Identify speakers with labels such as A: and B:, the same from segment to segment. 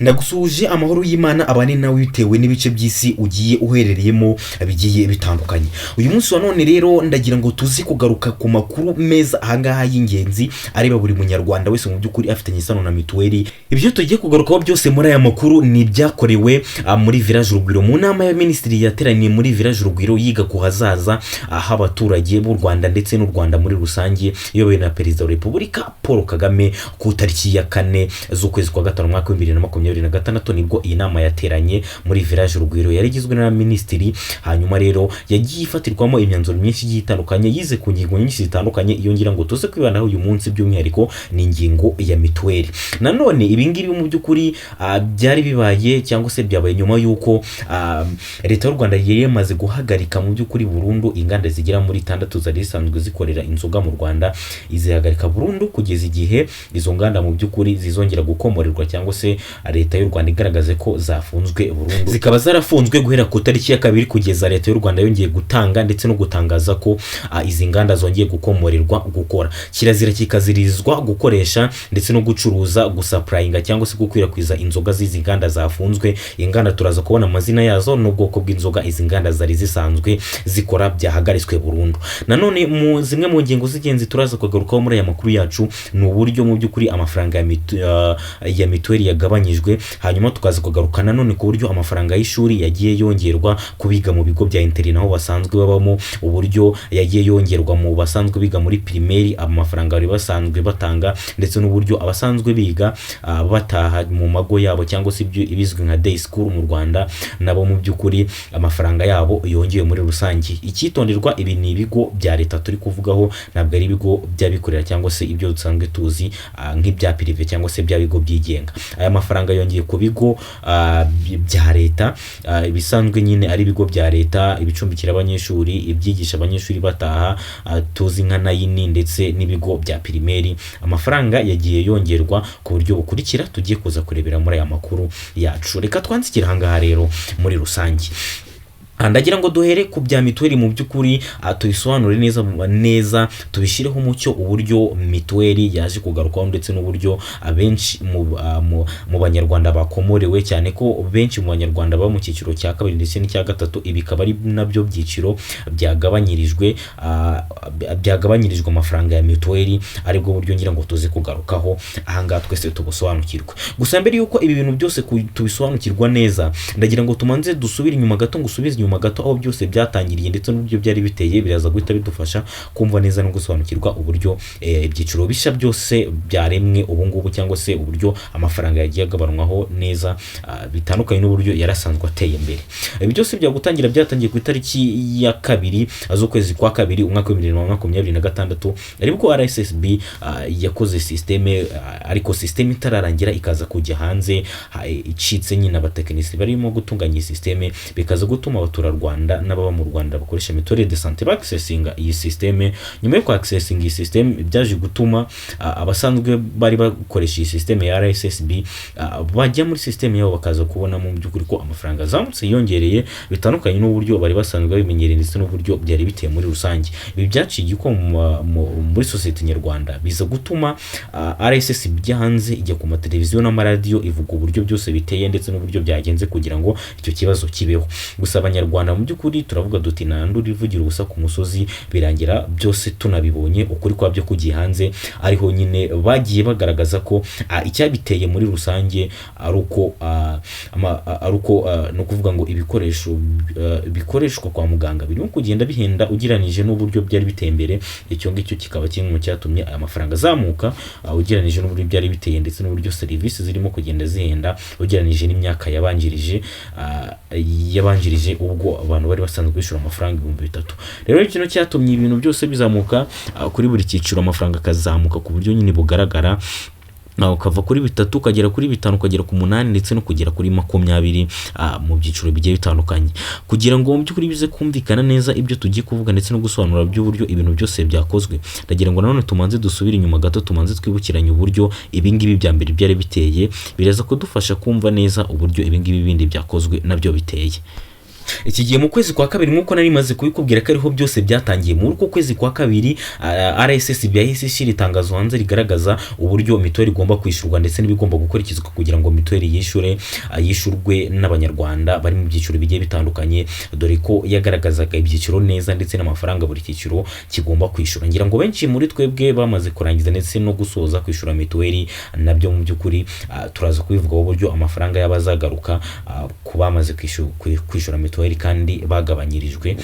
A: Ndagusuhuje, amahoro y'Imana abane nawe bitewe n'ibice by'isi ugiye uherereyemo bigiye bitandukanye. Uyu munsi wa none rero ndagira ngo tuze kugaruka ku makuru meza ahangaha y'ingenzi areba buri Munyarwanda wese mu by'ukuri afitanye isano na mituweli. Ibyo tugiye kugarukaho byose muri aya makuru ni ibyakorewe muri Village Urugwiro, mu nama y'Abaminisitiri yateraniye muri Village Urugwiro yiga ku hazaza h'abaturage b'u Rwanda ndetse n'u Rwanda muri rusange, iyobowe na Perezida wa Repubulika Paul Kagame. Ku tariki ya 4 z'ukwezi kwa 5, umwaka wa 2026, nibwo iyi nama yateranye muri Village Urugwiro, yari igizwe na minisitiri. Hanyuma rero yagiye ifatirwamo imyanzuro myinshi igiye itandukanye, yize ku ngingo nyinshi zitandukanye. Iyo ngira ngo tuze kwibandaho uyu munsi by'umwihariko ni ingingo ya mituweli. Nanone ibi ngibi mu by'ukuri byari bibaye cyangwa se byabaye nyuma y'uko Leta y'u Rwanda yari yamaze guhagarika mu by'ukuri burundu inganda zigera muri 6 zari zisanzwe zikorera inzoga mu Rwanda, izihagarika burundu kugeza igihe izo nganda mu by'ukuri zizongera gukomorerwa cyangwa se Leta y'u Rwanda igaragaze ko zafunzwe burundu. Zikaba zarafunzwe guhera ku tariki ya 2 kugeza Leta y'u Rwanda yongeye gutanga ndetse no gutangaza ko izi nganda zongeye gukomorerwa gukora. Kirazira kikazirizwa gukoresha ndetse no gucuruza, gusupplyinga cyangwa se gukwirakwiza inzoga z'izi nganda zafunzwe. Inganda turaza kubona amazina yazo n'ubwoko bw'inzoga izi nganda zari zisanzwe zikora byahagaritswe burundu. Nanone mu zimwe mu ngingo z'ingenzi turaza kugarukaho muri aya makuru yacu ni uburyo mu by'ukuri amafaranga ya mituweli yagabanyijwe. Hanyuma tukaza kugaruka nanone ku buryo amafaranga y'ishuri yagiye yongerwa ku biga mu bigo bya internat aho basanzwe babamo, uburyo yagiye yongerwa mu basanzwe biga muri primaire, amafaranga bari basanzwe batanga, ndetse n'uburyo abasanzwe biga bataha mu mago yabo cyangwa se ibyo ibizwi nka day school mu Rwanda, nabo mu by'ukuri amafaranga yabo yongewe muri rusange. Icyitonderwa, ibi ni ibigo bya Leta turi kuvugaho, ntabwo ari ibigo by'abikorera cyangwa se ibyo dusanzwe tuzi nk'ibya privé cyangwa se bya bigo byigenga. Aya mafaranga yongeye ku bigo bya Leta, ibisanzwe nyine ari ibigo bya Leta, ibicumbikira abanyeshuri, ibyigisha abanyeshuri bataha tuzi nka nine, ndetse n'ibigo bya primaire. Amafaranga yagiye yongerwa ku buryo bukurikira tugiye kuza kurebera muri aya makuru yacu. Reka twanzikire ahangaha rero muri rusange. Ndagira ngo duhere ku bya mituweli mu by'ukuri, tubisobanure neza neza, tubishyireho umucyo uburyo mituweli yaje kugarukwaho ndetse n'uburyo abenshi mu Banyarwanda bakomorewe, cyane ko benshi mu Banyarwanda baba mu cyiciro cya kabiri ndetse n'icya gatatu. Ibi bikaba ari nabyo byiciro byagabanyirijwe amafaranga ya mituweli, aribwo buryo ngira ngo tuze kugarukaho ahangaha twese tubusobanukirwe. Gusa mbere y'uko ibi bintu byose tubisobanukirwa neza, ndagira ngo tumanze dusubire inyuma gato, ngo usubize inyuma gato aho byose byatangiriye ndetse n'uburyo byari biteye. Biraza guhita bidufasha kumva neza no gusobanukirwa uburyo ibyiciro bishya byose byaremwe ubu ngubu cyangwa se uburyo amafaranga yagiye agabanwaho neza, bitandukanye n'uburyo yarasanzwe ateye mbere. Ibi byose byagutangira byatangiye ku itariki ya 2 z'ukwezi kwa 2, umwaka wa 2026, aribwo RSSB yakoze système, ariko système itararangira ikaza kujya hanze icitse nyine. Abatekinisiye barimo gutunganya iyi système, bikaza gutuma abaturarwanda n'ababa mu Rwanda bakoresha mutuelle de santé baccessinga iyi système. Nyuma yo kwaccessinga iyi système, byaje gutuma abasanzwe bari bakoresha iyi système ya RSSB bajya muri système yabo, bakaza kubona mu by'ukuri ko amafaranga azamutse, yiyongereye bitandukanye n'uburyo bari basanzwe babimenyereye ndetse n'uburyo byari biteye muri rusange. Ibi byaciye igikoma muri sosiyete nyarwanda, biza gutuma RSSB ijya hanze, ijya ku mateleviziyo n'amaradiyo, ivuga uburyo byose biteye ndetse n'uburyo byagenze kugira ngo icyo kibazo kibeho. Gusa Abanyarwanda mu by'ukuri turavuga duti: "Nta nduru ivugira ubusa ku musozi." Birangira byose tunabibonye, ukuri kwabyo kugiye hanze, ariho nyine bagiye bagaragaza ko icyabiteye muri rusange ari uko ni ukuvuga ngo ibikoresho bikoreshwa kwa muganga birimo kugenda bihenda ugereranije n'uburyo byari biteye imbere. Icyo ngicyo kikaba kimwe mu cyatumye aya mafaranga azamuka ugereranije n'uburyo byari biteye ndetse n'uburyo serivisi zirimo kugenda zihenda ugereranije n'imyaka yabanjirije ubwo abantu bari basanzwe bishyura amafaranga 3000. Rero kino cyatumye ibintu byose bizamuka kuri buri cyiciro, amafaranga akazamuka ku buryo nyine bugaragara, ukava kuri 3 ukagera kuri 5, ukagera ku 8, ndetse no kugera kuri 20 mu byiciro bigiye bitandukanye. Kugira ngo mu by'ukuri bize kumvikana neza ibyo tugiye kuvuga ndetse no gusobanura by'uburyo ibintu byose byakozwe, ndagira ngo nanone tumanze dusubire inyuma gato, tumanze twibukiranye uburyo ibi ngibi bya mbere byari biteye. Biraza kudufasha kumva neza uburyo ibi ngibi bindi byakozwe nabyo biteye. Iki gihe mu kwezi kwa kabiri, nk'uko nari maze kubikubwira ko ariho byose byatangiye, muri uko kwezi kwa kabiri RSSB yahise ishyira itangazo hanze rigaragaza uburyo mituweli igomba kwishyurwa ndetse n'ibigomba gukurikizwa kugira ngo mituweli yishyurwe n'Abanyarwanda bari mu byiciro bigiye bitandukanye, dore ko yagaragazaga ibyiciro neza ndetse n'amafaranga buri cyiciro kigomba kwishyura. Ngira ngo benshi muri twebwe bamaze kurangiza ndetse no gusoza kwishyura mituweli, nabyo mu by'ukuri turaza kubivugaho uburyo amafaranga yaba azagaruka ku bamaze kwishyura mituweli kandi bagabanyirijwe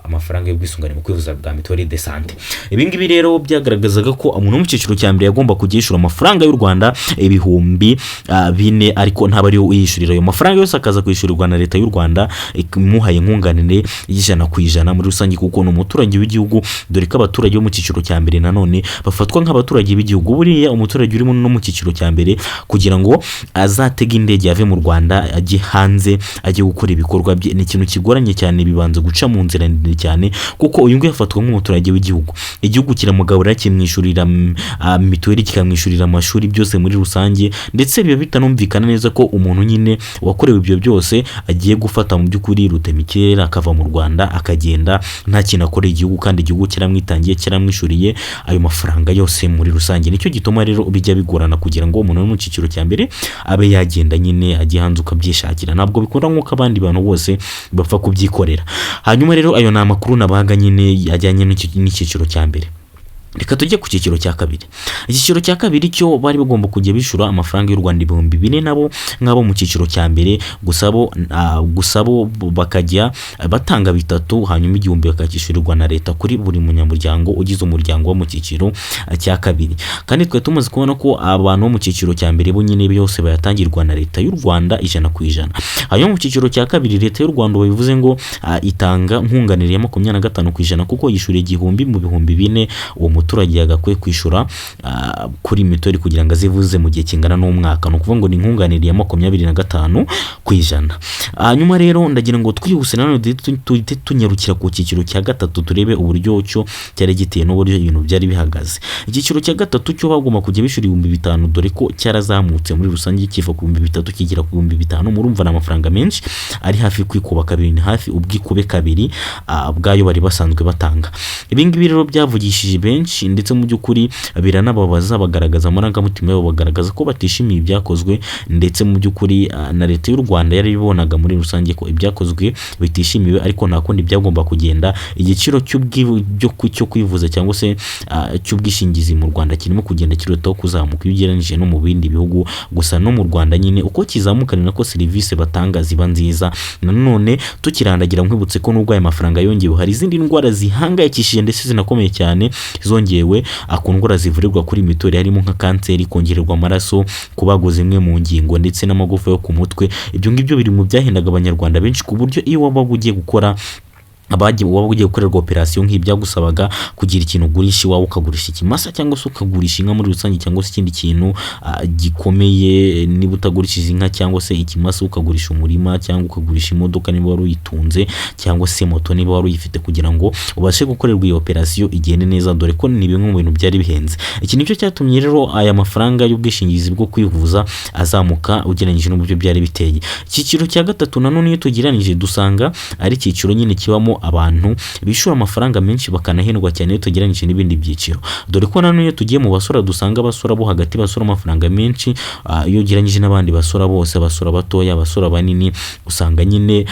A: amafaranga y'ubwisungane mu kwivuza bwa mutuelle de santé. Ibi ngibi rero byagaragazaga ko umuntu wo mu cyiciro cya mbere yagomba kujya yishyura amafaranga y'u Rwanda 4000, ariko ntaba ariwe uyishyurira ayo mafaranga yose, akaza kwishyurirwa na Leta y'u Rwanda imuhaye nkunganire y'100% muri rusange, kuko ni umuturage w'igihugu, dore ko abaturage bo mu cyiciro cya mbere nanone bafatwa nk'abaturage b'igihugu. Buriya umuturage urimo no mu cyiciro cya mbere, kugira ngo azatege indege ave mu Rwanda ajye hanze ajye gukora ibikorwa bye, ni ikintu kigoranye cyane, bibanza guca mu nzira ndende cyane, kuko uyu nguyu afatwa nk'umuturage w'igihugu. Igihugu kiramugaburira, kimwishyurira mituweli, kikamwishyurira amashuri, byose muri rusange. Ndetse biba bitanumvikana neza ko umuntu nyine wakorewe ibyo byose agiye gufata mu by'ukuri rutemikirere akava mu Rwanda akagenda nta kintu akoreye igihugu, kandi igihugu kiramwitangiye, kiramwishyuriye ayo mafaranga yose muri rusange. Nicyo gituma rero bijya bigorana kugira ngo umuntu uri mu cyiciro cya mbere abe yagenda nyine ajye hanze ukabyishakira. Ntabwo bikunda nk'uko abandi bantu bose bapfa kubyikorera. Hanyuma rero ayo ni amakuru nabahaga nyine ajyanye n'icyiciro cya mbere. Reka tujye ku cyiciro cya kabiri. Icyiciro cya kabiri cyo bari bagomba kujya bishyura amafaranga y'u Rwanda 4000 nabo nk'abo mu cyiciro cya mbere, gusa bo bakajya batanga bitatu, hanyuma 1000 bakacyishyurirwa na Leta kuri buri munyamuryango ugize umuryango wo mu cyiciro cya kabiri. Kandi twari tumaze kubona ko abantu bo mu cyiciro cya mbere bo nyine byose bayatangirwa na Leta y'u Rwanda 100%. Hanyuma mu cyiciro cya kabiri, Leta y'u Rwanda bivuze ngo itanga nkunganire ya 25%, kuko yishyura 1000 mu 4000 uwo muturage yagakwiye kwishyura kuri mituweli kugira ngo azivuze mu gihe kingana n'umwaka. Ni ukuvuga ngo ni nkunganire ya 25%. Hanyuma rero ndagira ngo twihuse nanone duhite tunyarukira ku cyiciro cya gatatu, turebe uburyo cyo cyari giteye n'uburyo ibintu byari bihagaze. Icyiciro cya gatatu cyo bagomba kujya bishyura 5000, dore ko cyarazamutse muri rusange kiva ku 3000 kigera ku 5000. Murumva ni amafaranga menshi ari hafi kwikuba kabiri, ni hafi ubwikube kabiri bwayo bari basanzwe batanga. Ibi ngibi rero byavugishije benshi, ndetse mu by'ukuri biranababaza, bagaragaza amarangamutima yabo, bagaragaza ko batishimiye ibyakozwe. Ndetse mu by'ukuri na Leta y'u Rwanda yari ibonaga muri rusange ko ibyakozwe bitishimiwe, ariko nta kundi byagomba kugenda. Igiciro cyo kwivuza cyangwa se cy'ubwishingizi mu Rwanda kirimo kugenda kirutaho kuzamuka iyo ugereranyije no mu bindi bihugu. Gusa no mu Rwanda nyine uko kizamuka ni nako serivisi batanga ziba nziza. Nanone tukirandagira, nkwibutse ko nubwo aya mafaranga yongewe, hari izindi ndwara zihangayikishije ndetse zinakomeye cyane zongewe ku ndwara zivurirwa kuri mituweli, harimo nka kanseri, kongererwa amaraso, kubagwa zimwe mu ngingo ndetse n'amagufa yo ku mutwe. Ibyo ngibyo biri mu byahendaga Abanyarwanda benshi, ku buryo iyo wabaga ugiye gukora abagiye waba ugiye gukorerwa operasiyo nk'ibyagusabaga kugira ikintu ugurisha iwawe, ukagurisha ikimasa cyangwa se ukagurisha inka muri rusange, cyangwa se ikindi kintu gikomeye. Niba utagurishije inka cyangwa se ikimasa, ukagurisha umurima cyangwa ukagurisha imodoka niba wari uyitunze, cyangwa se moto niba wari uyifite, kugira ngo ubashe gukorerwa iyo operasiyo igende neza, dore ko ni bimwe mu bintu byari bihenze. Iki nicyo cyatumye rero aya mafaranga y'ubwishingizi bwo kwivuza azamuka ugereranyije n'uburyo byari biteye. Icyiciro cya gatatu nanone iyo tugereranyije, dusanga ari icyiciro nyine kibamo abantu bishyura amafaranga menshi bakanahendwa cyane iyo tugereranyije n'ibindi byiciro, dore ko nanone iyo tugiye mu basora, dusanga abasora bo hagati basora amafaranga menshi iyo ugereranyije n'abandi basora bose. Abasora batoya, abasora banini, usanga nyine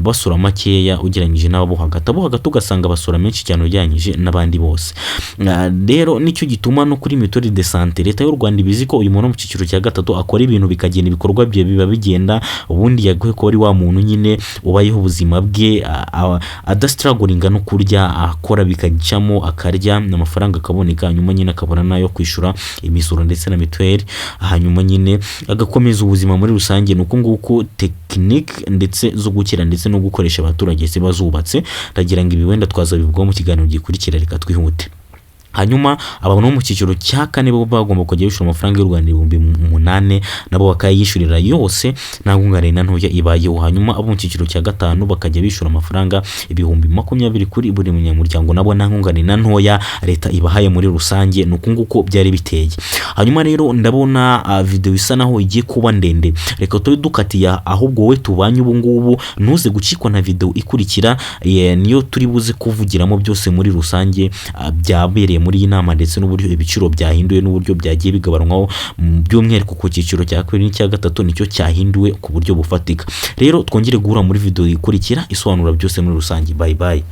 A: basora makeya ugereranyije n'abo hagati. Abo hagati ugasanga basora menshi cyane ugereranyije n'abandi bose. Rero nicyo gituma no kuri mutuelle de santé Leta y'u Rwanda ibizi ko uyu muntu wo mu cyiciro cya gatatu akora ibintu bikagenda, ibikorwa bye biba bigenda. Ubundi yagakwiye kuba ari wa muntu nyine ubayeho ubuzima bwe adastrugglinga no kurya, akora bikajyamo, akarya amafaranga akaboneka, hanyuma nyine akabona n'ayo kwishyura imisoro ndetse na mituweli, hanyuma nyine agakomeza ubuzima muri rusange. Ni uko nguko tekinike ndetse zo gukira ndetse no gukoresha abaturage ziba zubatse. Ndagira ngo ibi wenda twazabivugaho mu kiganiro gikurikira. Reka twihute. Hanyuma abantu bo mu cyiciro cya kane bo bagomba kujya bishyura amafaranga y'u Rwanda 8000, nabo bakayishyurira yose, nta nkunganire na ntoya ibayeho. Hanyuma abo mu cyiciro cya gatanu bakajya bishyura amafaranga 20,000 kuri buri munyamuryango, nabo nta nkunganire na ntoya leta ibahaye muri rusange. Ni uku nguko byari biteye. Hanyuma rero ndabona video isa naho igiye kuba ndende, reka tube dukatiye. Ahubwo wowe tubanye ubu ngubu, ntuze gucikwa na video ikurikira, niyo turi buze kuvugiramo byose muri rusange byabereye muri iyi nama, ndetse n'uburyo ibiciro byahinduwe n'uburyo byagiye bigabanwaho, by'umwihariko ku cyiciro cya kabiri n'icya gatatu, nicyo cyahinduwe ku buryo bufatika. Rero twongere guhura muri video ikurikira isobanura byose muri rusange. Bye bye.